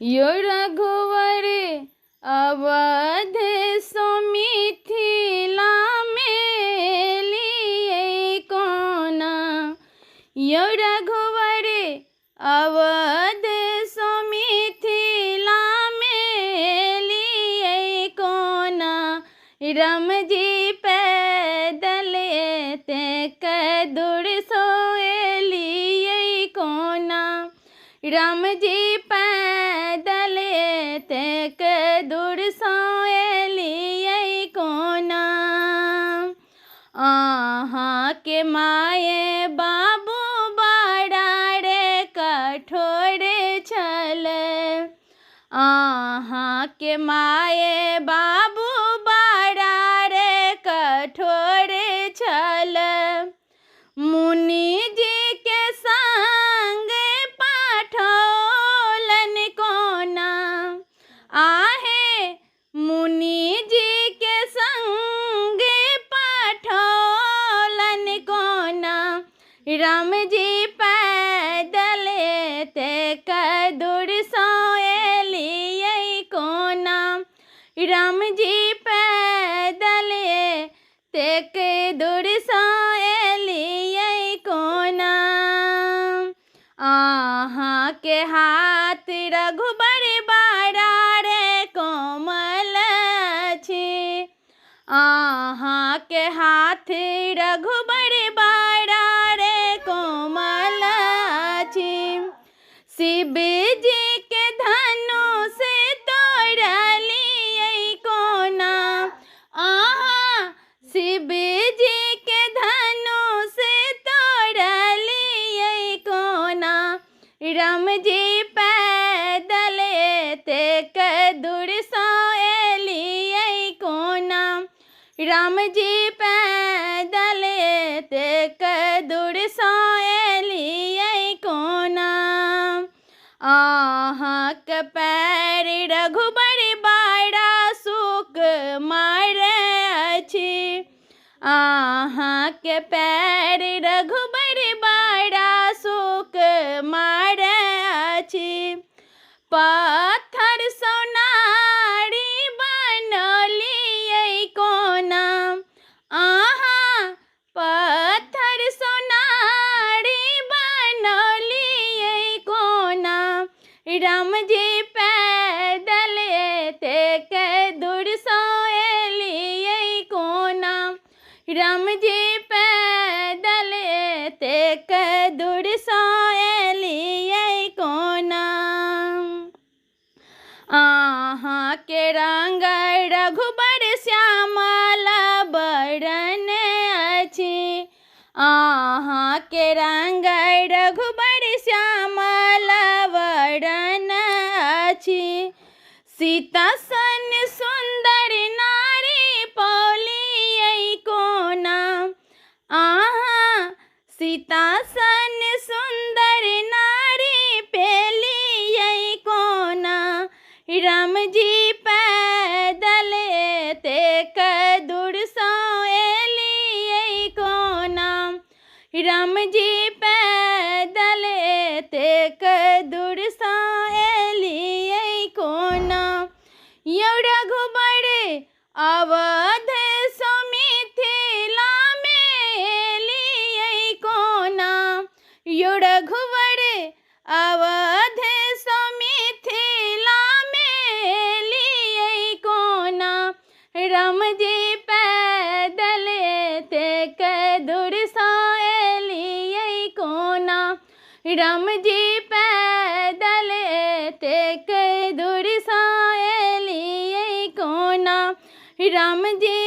यो रघुवर अवध मिथिला में लिए कोना। यो रघुवर अवध मिथिला में लिए कोना। राम जी पैदल एतेक दूर सोएलियै कोना। राम जी पैदल एतेक दूर सोएलियै कोना। अहाँके माये बाबू बड़ा रे कठोर छल। अहाँके माये बाबू बड़ा रे कठोर छल। मुनि जी के संग पठौलन कोना। आहे मुनि जी के संग पठौलन कोना। राम जी पैदल एतेक दूर सोएलियै कोना। राम जी पैदल एतेक दूर सोएलियै कोना। अहाँके हाथ रघुबर बड़ा रे कोमल अछि। अहाँके हाथ रघुबर बड़ा रे कोमल अछि। शिव जी के धनुष तोड़लियै कोना। अहाँ शिव जी के धनुष तोड़लियै कोना। राम जी पैदल एतेक दूर सोएलियै कोना। राम जी पैदल एतेक दूर सोएलियै कोना। अहाँके पैर रघुबर बड़ा सुख मारे अछि। अहाँके पैर रघुबर बड़ा सुख मारे अछि। पत्थर सोनारी बनलियै कोना। अहाँ पत्थर सोनारी बनलियै कोना। राम जी पैदल एतेक दूर सोएलियै कोना। राम जी पैदल एतेक दूर सोएलियै कोना। अहाँके रंग रघुबर श्यामल बरन अछि। अहाँके रंग रघुबर श्यामल बरन अछि। सीता सन सुन्दर नारी पौलियै कोना। अहाँ सीता सन सुन्दर नारी पेलियै कोना। राम जी पैदल एतेक दूर सोएलियै कोना। राम जी पैदल एतेक दूर सोएलियै कोना। यौ रघुबर अवध मिथिला में एलियै कोना। यौ रघुबर अवध मिथिला में एलियै कोना। राम जी पैदल एतेक दूर सोएलियै कोना। राम जी पैदल एतेक दूर सोएलियै कोना। राम जी